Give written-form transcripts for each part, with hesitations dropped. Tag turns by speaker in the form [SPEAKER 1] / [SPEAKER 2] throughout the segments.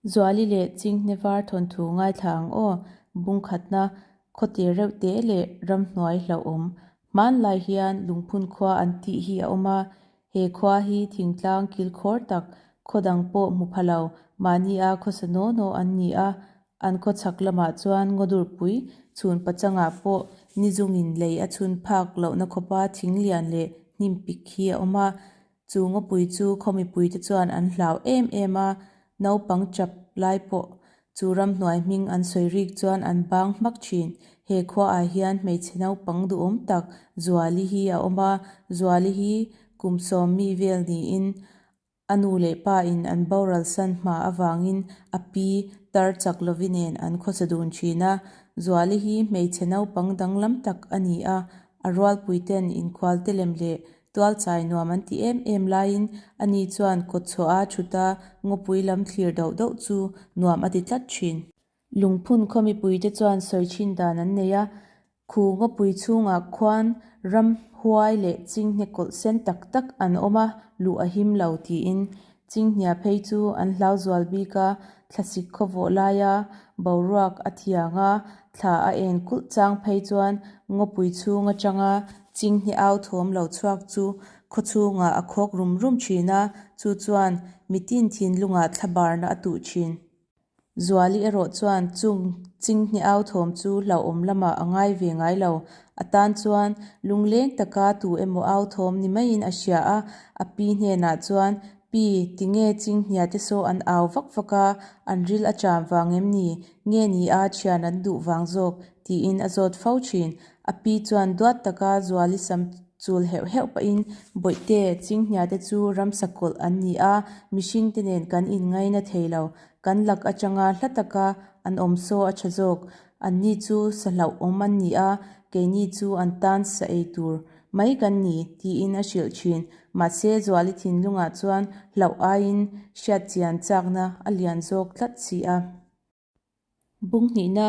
[SPEAKER 1] Zuali leh Chinghne var thawnthu ngaithla ang aw, bungkhatna, khawtir reuh te leh ramhnuai hlauhawm. Hmanlai hian Lungphun khua an tih hi a awm a, he khua hi thingtlang kilkhawr tak, khaw dang pawh hmu pha lo, mahni a khawsa naw naw an ni a, an khaw chhak lamah chuan ngawdurpui chhun pachangah pawh nizungin lei a chhun phak lohna khawpa thing lian leh hnim pik hi a awm a. Chu ngawpui chu khaw mipuite chuan an hlau em em a, naupang chap lai pawh chu ramhnuai hming an sawi rik chuan an bang hmak thin. He khuaah hian hmeichhe naupang duhawm tak Zuali hi a awm a, Zuali hi kum sawm mi vel niin a nu leh pa in an boral san hma avangin a pi tar chak lovi nen an khawsa dun thin a. Zuali hi hmeichhe naupang danglam tak a ni a, a rualpuiten inkhualte lem leh Tualchai nuam an ti em em laiin ani chuan kawtchhuah a thut a, ngawpui lam thlir doh doh chu nuam a ti tlat thin. Lungphun khaw mipuite chuan sawi thin dan an nei a, khu ngawpui chhungah khuan ramhuai leh chinghne kawlh sen tak tak an awm a, luh a him lo tiin. Chinghnia phei chu an hlau zual bik a, thlasik khaw vawh laia boruak a thiang a, thla a en kulh chang phei chuan ngawpui chhung atanga chinghne au thawm lo chhuak chu khaw chhungah a khawk rum rum thin a, chu chuan mitin thinlungah thla barna a tuh thin. Zuali erawh chuan chung chinghne au thawm chu hlauhawm lamah a ngai ve ngai lo. A tan chuan lungleng taka tu emaw au thawm ni maiin a hria a, a pi hnenah chuan, Pi, tinge chinghnia te saw an au vak vak a, an ril a cham vang em ni? Nge ni a thian an duh vang zawk? tiin a zawt fo thin. A pi chuan duat taka Zuali sam chul heuh heuh pahin, Bawihte, chinghnia te chu ramsa kawlh an ni a, mihring te nen kan inngaina thei lo. Kan lak atanga hla taka an awm saw a tha zawk. Anni chu sa hlauhawm an ni a, keini chu an tan sa ei tur mai kan ni, tiin a hrilh thin. Mahse, Zuali thinlungah chuan hlauh aiin hriatchian chakna a lian zawk tlat si a. Bunghnihna,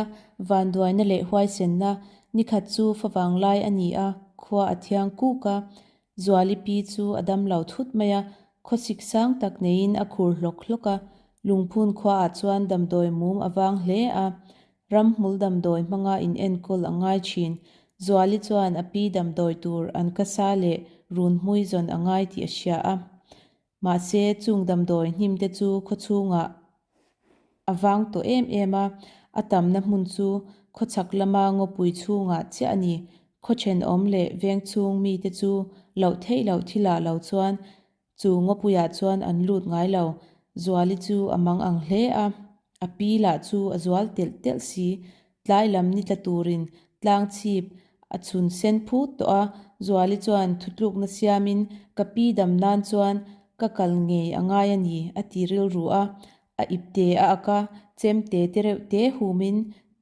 [SPEAKER 1] vanduaina leh huaisenna nikhat chu favang lai a ni a, khua a thiang kuk a. Zuali pi chu a dam lo thut mai a, khawsik sang tak neiin a khur hlawk hlawk a. Lungphun khuaah chuan damdawi mum a vang hle a, ramhmul damdawi hmanga inenkawl a ngai thin. Zuali chuan a pi damdawi tur an kasa leh runhmui zawn a ngai tih a hria a. Mahse, chung damdawi hnim te chu khaw chhungah a vang tawh em em a, a tamna hmun chu khaw chhak lama ngawpui chhungah chiah a ni. Khaw thenawm leh veng chhung mite chu loh theih loh thilah lo chuan chu ngawpuiah chuan an lut ngai lo. Zuali chu a mang ang hle a, a pi lah chu a zual telh telh si. Tlai lam ni tla turin tlang chhip a chhun sen phut tawh a, Zuali chuan thutlukna siamin ka pi dam nan chuan ka kal ngei a ngai a ni a ti rilru a, a ipte a ak a, chemte te reuh te humin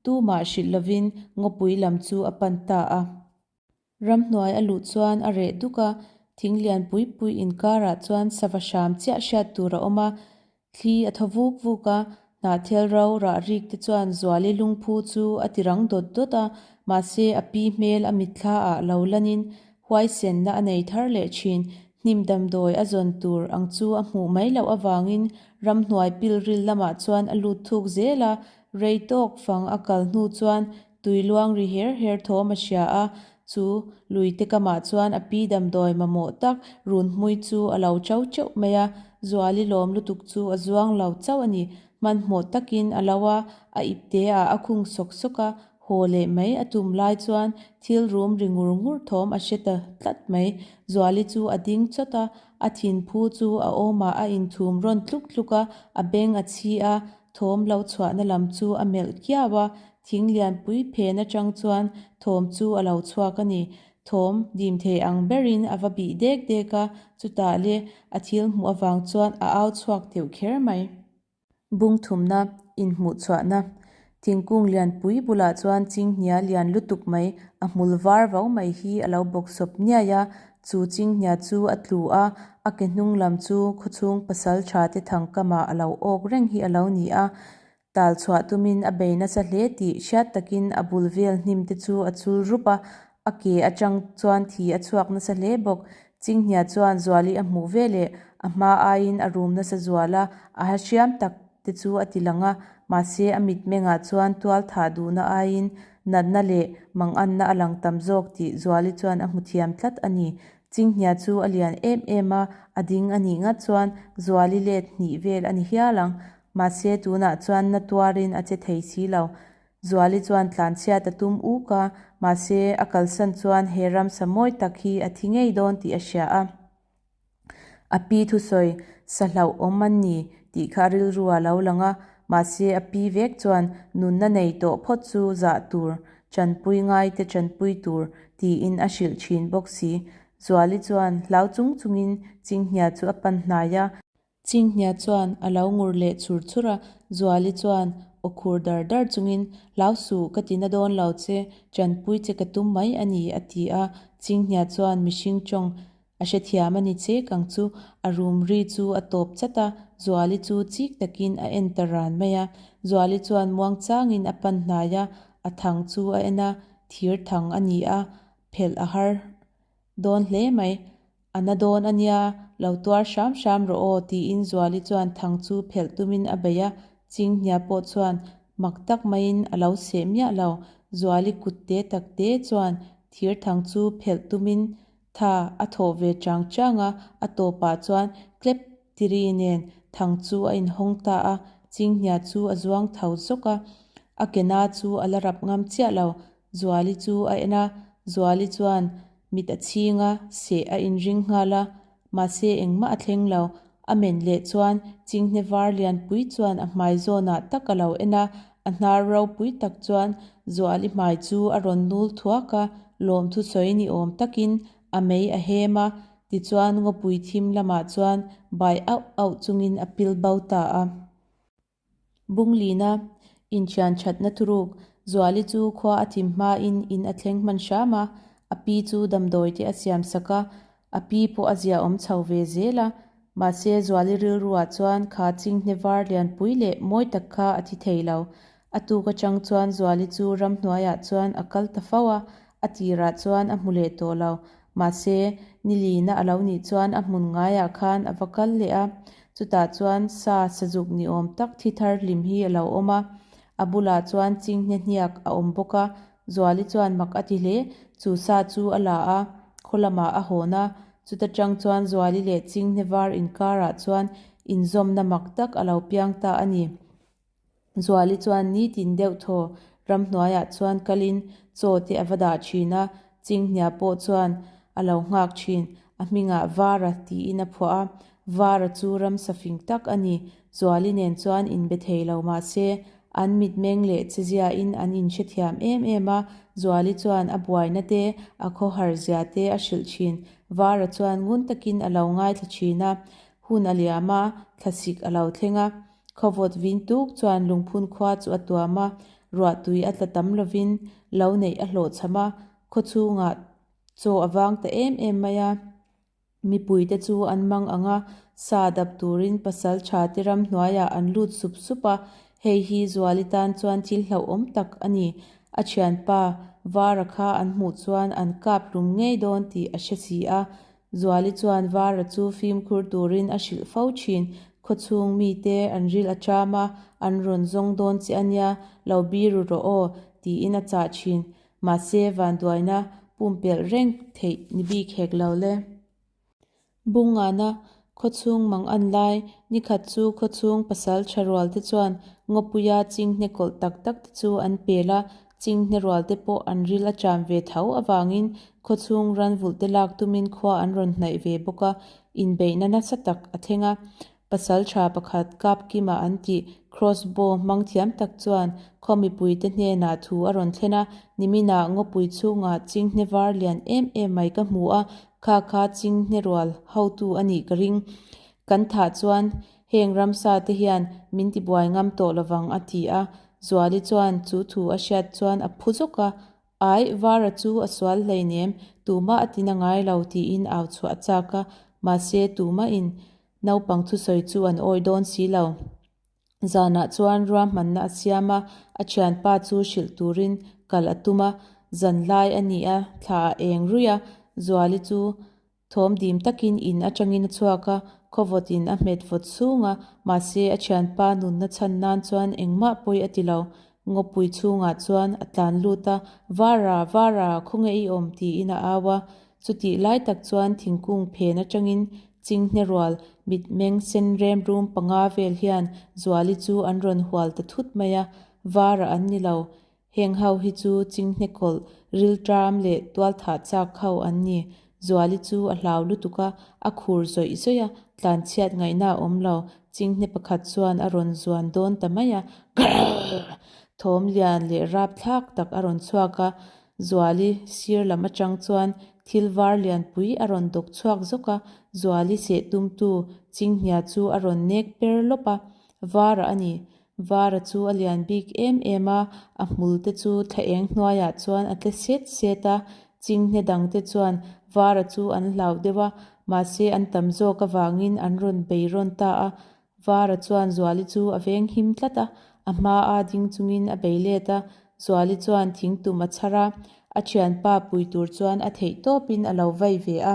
[SPEAKER 1] tumah hrilh lovin ngawpui lam chu a pan ta a. Ramhnuai a luh chuan a reh duk a, thing lian pui pui inkarah chuan sava hram chiah hriat tur a awm a, thli a thaw vuk vuk a, hnahthel ro rah rik te chuan Zuali lungphu chu a ti rang dawt dawt a, mahse a pi hmel a mitthla ah lo lanin huaisenna a nei thar leh thin, hnim damdawi a zawn tur ang chu a hmuh mai loh avangin ramhnuai pilril lamah chuan a lut thuk zel a, rei tawk fang a kal hnu chuan Tui luang ri her her thawm a hria a, chu lui te kamah chuan a pi damdawi mamawh tak run hmui chu a lo chau teuh mai a, Zuali lawm lutuk chu a zuang lo chauh a ni. Hmanhmawh takin a lo a, a ipte ah a khung sawk sawk a, haw leh mai a tum lai chuan thil rum ri ngur ngur thawm a hre ta tlat mai. Zuali chu a ding chawt a, a thinphu chu a awmah a inthum rawn tluk tluk a, a beng a chhi a, Thawm lo chhuahna lam chu a melh kiau a, thing lianpui phen atang chuan thawm chu a lo chhuak a ni. Thawm dim thei ang berin a va bih dek dek a, chutah le a thil hmuh avang chuan a au chhuak teuh kher mai. Bungthumna, inhmuhchhuahna, thingkung lianpui bulah chuan chinghnia lian lutuk mai, a hmul var vau mai hi a lo bawk sawp niaih a, Chu chinghnia chu a tlu a, a ke hnung lam chu khawchhung pasal tha te thang kamah a lo awk reng hi a lo ni a. Tal chhuah tumin a bei nasa hle tih hriat takin a bul vel hnim te chu a chul rup a, a ke atang chuan thi a chhuak nasa hle bawk. Chinghnia chuan Zuali a hmuh veleh a hma aiin a rum nasa zual a, a ha hriam tak. te chu a ti lang a, mahse a mitmengah chuan tual thah duhna aiin natna leh manganna a lang tam zawk tih Zuali chuan a hmu thiam tlat a ni. Chinghnia chu a lian em em a, a ding a nih ngat chuan Zuali let hnih vel a ni hial ang. Mahse tunah chuan na tuarin a che thei si lo. Zuali chuan tlanchhiat a tum uk a, mahse a kalsan chuan he ramsa mawi tak hi a thi ngei dawn tih a hria a. A pi thusawi sa hlauhawm an ni tih kha a rilru a lo lang a, mahse a pi vek chuan nunna nei tawh phawt chu zah tur, chanpui ngaite chanpui tur tiin a hrilh thin bawk si. Zuali chuan hlau chung chungin Chinghnia chu a pan hnai a. Chinghnia chuan a lo ngur leh chur chur a, Zuali chuan aw khur dar dar chungin, Hlau suh, ka ti na dawn lo che, tanpui che ka tum mai a ni, a ti a. Chinghnia chuan mihring tawng a hrethiam a ni che kang chu, a rum ri chu a tawp chat a, Zuali chu chik takin a en ta ran mai a. Zuali chuan muangchangin a pan hnai a, a thang chu a en a, thir thang a ni a, phelh a har dawn hle mai. A na dawn a nia, lo tuar hram hram rawh aw, tiin Zuali chuan thang chu phelh tumin a bei a, Chinghnia pawh chuan mak tak maiin a lo seh miah lo. Zuali kut te tak te chuan thir thang chu phelh tumin tha a thawh ve chang chang a, a tawpah chuan tlep tiri nen thang chu a inhawng ta a, Chinghnia chu a zuang tho zawk a, a ke na chu a la rap ngam chiah lo. Zuali chu a en a, Zuali chuan mit a chhing a, seh a inring nghal a, mahse engmah a thleng lo. A men leh chuan chinghne var lianpui chuan a hmai zawnah tak a lo en a, a hnar ropui tak chuan Zuali hmai chu a rawn nul thuak a, lawmthu sawi ni awm takin a mei a hem a, tichuan ngawpui thim lamah chuan bai auh auh chungin a pil bo ta a. Bunglina inthian thatna thuruk Zuali chu khua a thim hmain in a thleng hman hram a, a pi chu damdawi te a siam sak a, a pi pawh a ziaawm chho ve zel a. Mahse Zuali rilruah chuan kha chinghne var lianpui leh mawi tak kha a thi thei lo. A tuk atang chuan Zuali chu ramhnuaiah chuan a kal ta fo a, a tirah chuan a hmu leh tawh lo. Mahse, nilina a lo nih chuan a hmun ngaiah khan a va kal leh a, chutah chuan sa sazuk ni awm tak thi thar hlim hi a lo awm a, a bulah chuan chinghne hniak a awm bawk a, Zuali chuan mak a ti hle, chu sa chu a la a, khaw lamah a hawn a, chuta tang chuan Zuali leh chinghne var inkarah chuan inzawmna mak tak a lo piang ta a ni. Zuali chuan nitin deuh thaw ramhnuaiah chuan kalin chaw te a va dah thin a, Chinghnia pawh chuan a lo nghak thin. A hmingah Vara tiin a phuah a, Vara chu ramsa fing tak a ni. Zuali nen chuan inbe thei lo mah se, an mitmeng leh cheziain an inhrethiam em em a, Zuali chuan a buaina te, a khawhar zia te a hrilh thin. Vara chuan ngun takin a lo ngaithla thin a, hun a liam a, thlasik a lo thleng a. Khawvawt vin tuk chuan lungphun khua chu a tuam a, ruahtui a tla tam lovin lo neih a hlawhchham a, khaw chhungah chaw a vang ta em em mai a. Mipuite chu an mang ang a, sa dap turin pasal tha te ramhnuaiah an lut sup sup a, hei hi Zuali tan chuan thil hlauhawm tak a ni. A thianpa Vara kha an hmuh chuan an kap hlum ngei dawn tih a hre si a, Zuali chuan Vara chu fimkhur turin a hrilh fo thin. Khawchhung mite an ril a ṭam a, an rawn zawng dawn che a nia, lo biru rawh aw, tiin a chah thin. Mahse, vanduaina pumpelh reng theih ni bik hek lo le. Bungana khawchhung mang an lai, nikhat chu khawchhung pasal tha rual te chuan ngawpuia chinghne kawlh tak tak te chu an pel a, Chinghne rual te pawh an ril a ṭam ve tho avangin khawchhung ran vulh te lak tumin khua an rawn hnaih ve bawk a, inbeihna nasa tak a thleng a. Pasal tha pakhat Kapkima an tih crossbow hmang thiam tak chuan khaw mipuite hnenah thu a rawn thlen a, niminah ngawpui chhungah chinghne var lian em em mai ka hmu a, kha kha chinghne rual hotu a nih ka ring. Kan thah chuan heng ramsa te hian min tibuai ngam tawh lovang a ti a, Zuali chuan chu thu a hriat chuan a phu zawk a, Ai, Vara chu a sual hleinem, tumah a tina ngai lo tiin au chhuah a chak a, mahse tumahin naupang thusawi chu an awih dawn si lo. Zanah chuan ruahmanna a siam a, a thianpa chu hrilh turin kal a tum a, zan lai a ni a, thla a eng ruih a, Zuali chu Thawm dim takin in atangin a chhuak a, Khawvawtin a hmet vawt sung a, mahse a thianpa nunna chhan nan chuan engmah pawi a ti lo. Ngawpui chhungah chuan a tlan lut a, Vara, Vara, khawnge i awm? tiin a au a. Chutih lai tak chuan thingkung phen atangin chinghne rual mitmeng sen rem rum panga vel hian Zuali chu an rawn hual ta thut mai a, Vara an ni lo. Heng ho hi chu chinghne kawlh, rilṭam leh tualthah chak ho an ni. Zuali chu a hlau lutuk a, a khur zawih zawih a, tlanchhiat ngaihna a awm lo. Chinghne pakhat chuan a rawn zuan dawn ta mai a, Grrrr! Thawm lian leh rapthlak tak a rawn chhuak a, Zuali sir lam atang chuan thil var lianpui a rawn dawk chhuak zawk a, Zuali seh tumtu chinghnia chu a rawn nek per lawp a, Vara a ni. Vara chu a lian bik em em a, a hmul te chu thla eng hnuaiah chuan a tle set set a, chinghne dang te chuan Vara chu an hlau deuh a, mahse an tam zawk avangin an rawn bei rawn ta a, Vara chuan Zuali chu a veng him tlat a, a hma a ding chungin a bei let a, Zuali chuan thingtum a chhar a, a thianpa pui tur chuan a theih tawpin a lo vai ve a.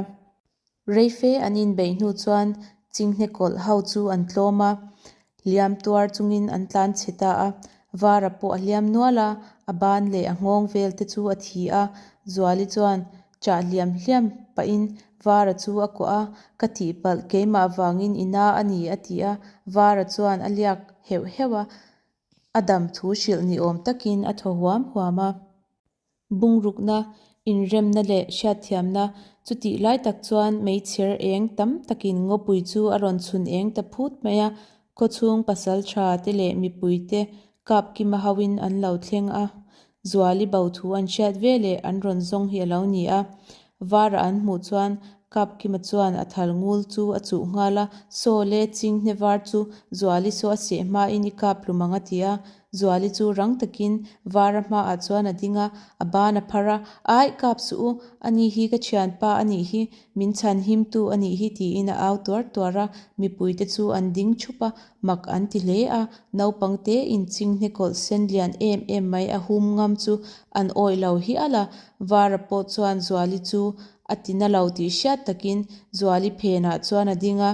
[SPEAKER 1] Reife an inbeih hnu chuan chinghne kawlh ho chu an tlawm a, hliam tuar chungin an tlan chhe ta a. Vara pawh a hliam nual a, a ban leh a nghawng vel te chu a thi a. Zuali chuan chah hliam hliam pahin Vara chu a kuah a, Ka tihpalh, keimah vangin i na a ni a ti a. Vara chuan a liak heuh heuh a, a dam thu hrilh ni awm takin a thaw huam huam a. Bungrukna, inremna leh hriatthiamna chutih lai tak chuan meichher eng tam takin ngawpui chu a rawn chhun eng ta phut mai a, khawchhung pasaltha te leh mipui te kap kima hoin an lo thleng a, Zuali bo thu an hriat ve leh an rawn zawng hi a lo ni a. Vara an hmuh chuan kap kima chuan a thal ngul chu a chuh nghal a, Saw le chinghne var chu Zuali saw a seh hmain i kap hlum ang a ti a, Zuali chu rang takin Vara hmaah chuan a ding a, a ban a phar a, Aih, kap suh u, ani hi ka thianpa a nih hi, min chhan himtu a nih hi tiin a au tuar tuar a, mipuite chu an ding thup a, mak an ti hle a, naupang te inching hnekawlh sen lian em em mai a hum ngam chu an awih lo hial a, Vara pawh chuan Zuali chu a ti na lo tih hriat takin Zuali phenah chuan a ding a,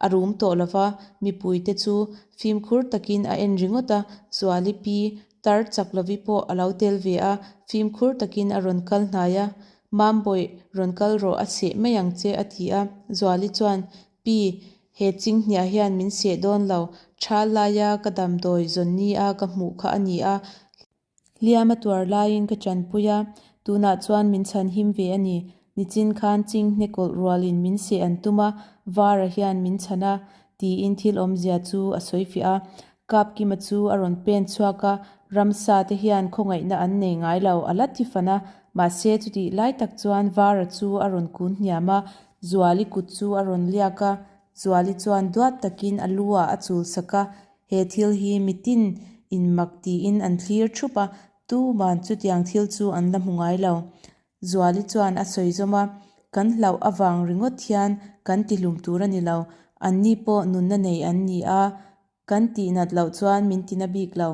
[SPEAKER 1] a rum tawh lo va, mipuite chu Fimkhur takin a en ringawt a, Zuali pi tar chak lovi pawh a lo tel ve a, fimkhur takin a rawn kal hnai a, Mambawih, rawn kal rawh a seh mai ang che a ti a, Zuali chuan, Pi, he chinghniah hian min seh dawn lo, thal laia ka damdawi zawnni a ka hmuh kha a ni a, Hliam a tuar laiin ka tanpui a, tunah chuan min chhan him ve a ni. Nichin khan chinghne kawlh rualin min seh an tum a, Vara hian min chhan a, tiin thil awmzia chu a sawi fiah a. Kapkima chu a rawn pen chhuak a, ramsa te hian khawngaihna an nei ngai lo, a la ti fan a. Mahse chutih lai tak chuan Vara chu a rawn kun hniam a, Zuali kut chu a rawn liak a, Zuali chuan duat takin a lu ah a chul sak a, He thil hi mitin in mak tiin an thlir thup a, tuman chutiang thil chu an la hmu ngai lo. Zuali chuan a sawi zawm a, Kan hlauh avang ringawt hian kan tihlum tur a ni lo, anni pawh nunna nei an ni a, kan tihnat loh chuan min tina bik lo.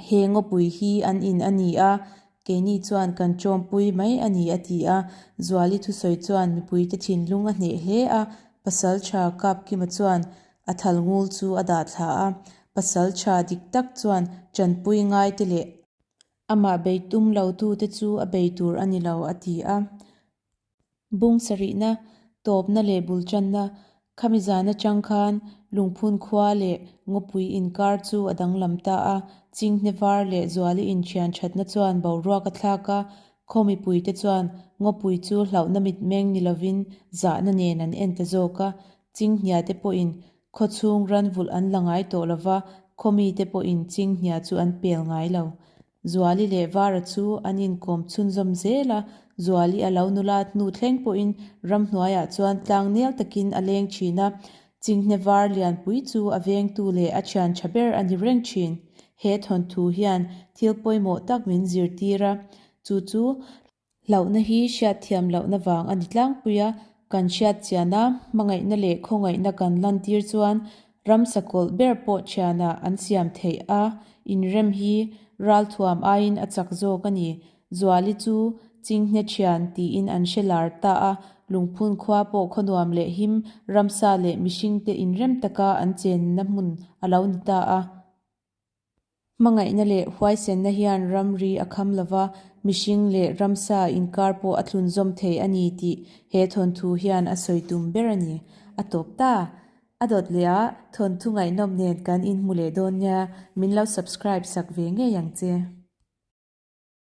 [SPEAKER 1] He ngawpui hi an in a ni a, keini chuan kan ṭawmpui mai a ni a ti a. Zuali thusawi chuan mipuite thinlung a hneh hle a, Pasalṭha Kapkima chuan a thal ngul chu a dah thla a. Pasalṭha dik tak chuan ṭanpui ngaite leh amah bei tum lotute chu a bei tur a ni lo a ti a. Bung sarihna, tawpna leh bultanna, khami zan atang khan Lungphun khua leh Ngawpui inkar chu a danglam ta a, Chinghne var leh Zuali inthian thatna chuan boruak a thlak a, khaw mipuite chuan Ngawpui chu hlauhna mitmeng ni lovin zahna nen an en ta zawk a, Chinghnia te pawhin khaw chhung ran vulh an la ngai tawh lova, khaw mite pawhin Chinghnia chu an pel ngai lo. Zuali leh Vara chu an inkawm chhunzawm zel a, Zuali a lo nula hnu thleng pawhin ramhnuaiah chuan tlang nel takin a leng thin a, Chinghne var lianpui chu a vengtu leh a thian tha ber a ni reng thin. He thawnthu hian thil pawimawh tak min zirtir a, chu chu Hlauhna hi hriatthiam lohna vang a ni tlangpui a, kan hriatchian a, hmangaihna leh khawngaihna kan lantir chuan ramsa kawlh ber pawh thianah an siam theih a, inrem hi ralthuam aiin a chak zawk a ni. Zuali chu Chinghne Thian tiin an hre lar ta a, Lungphun khua pawh khawnuam leh him, ramsa leh mihringte inrem taka an chenna hmun a lo ni ta a. Hmangaihna leh huaisenna hian ramri a kham lova, mihring leh ramsa inkar pawh a thlunzawm thei a ni tih he thawnthu hian a sawi tum ber a ni. A tawp ta! A dawt leh a, thawnthu ngaihnawm nen kan inhmu leh dawn nia, min lo subscribe sak ve ngei ang che.